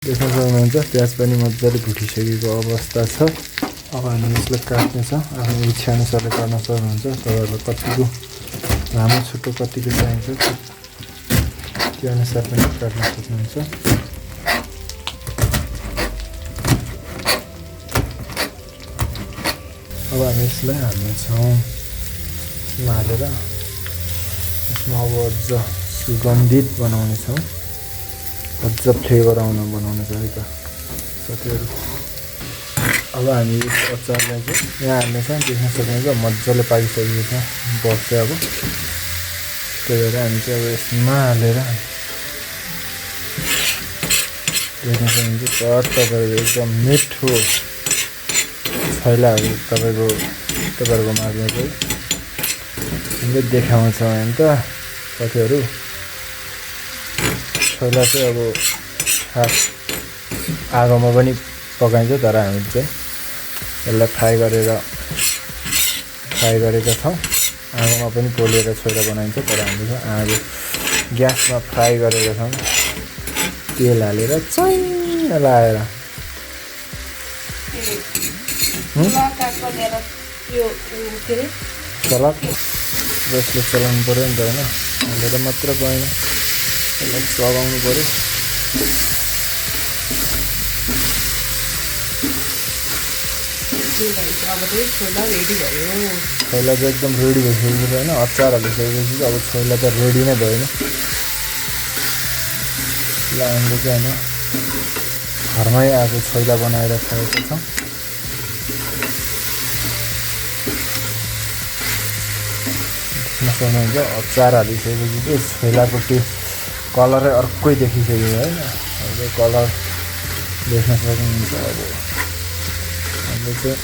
देख्न सक्नुहुन्छ प्याज पनि मजाले भुटिसकेको अवस्था छ। अब हामी यसलाई काट्नेछौँ। आफ्नो इच्छा अनुसारले गर्न सक्नुहुन्छ। तपाईँहरूलाई कतिको लामो छोटो कतिको चाहिन्छ त्यो अनुसार पनि काट्न सक्नुहुन्छ। अब हामी यसलाई हाल्नेछौँ। यसमा हालेर यसमा अब अझ सुगन्धित बनाउनेछौँ। अझ फ्लेभर बनाउने छ है त साथीहरू। अब हामी यस अचारलाई चाहिँ यहाँ हाल्नेछौँ। देख्न सक्नुहुन्छ मजाले पाकिसकेको छ बस चाहिँ। अब त्यही भएर हामी चाहिँ अब यसमा हालेर देख्न सक्नुहुन्छ तपाईँको एकदम मिठो छैलाहरू तपाईँहरूको माझमा चाहिँ हामीले देखाउँछौँ होइन त साथीहरू। छैला चाहिँ अब खास आगोमा पनि पकाइन्छ, तर हामीले चाहिँ यसलाई फ्राई गरेका छौँ। आगोमा पनि पोलेर छैला बनाइन्छ, तर हामीले चाहिँ आगो ग्यासमा फ्राई गरेका छौँ। तेल हालेर चैन लाएर सलाद जसले चलाउनु पऱ्यो नि त होइन, हालेर मात्र भएन, यसलाई चलाउनु पऱ्यो। छैला चाहिँ एकदम रेडी भइसकेको छ होइन। अचार हालिसकेपछि अब छैला त रेडी नै भयो नि। ल हामीले चाहिँ होइन घरमै आएको छैला बनाएर खाएका छौँ। सक्नुहुन्छ अचार हालिसकेपछि चाहिँ छैलाको टेस्ट कलरै अर्कै देखिसक्यो होइन। अब कलर देख्न सक्नुहुन्छ। अब हामीले चाहिँ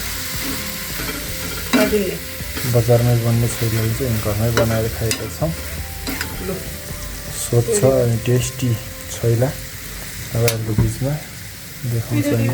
बजारमै बन्ने छैलाले चाहिँ घरमै बनाएर खाएका छौँ। स्वच्छ अनि टेस्टी छैला तपाईँहरूको बिचमा देखाउँछ नि।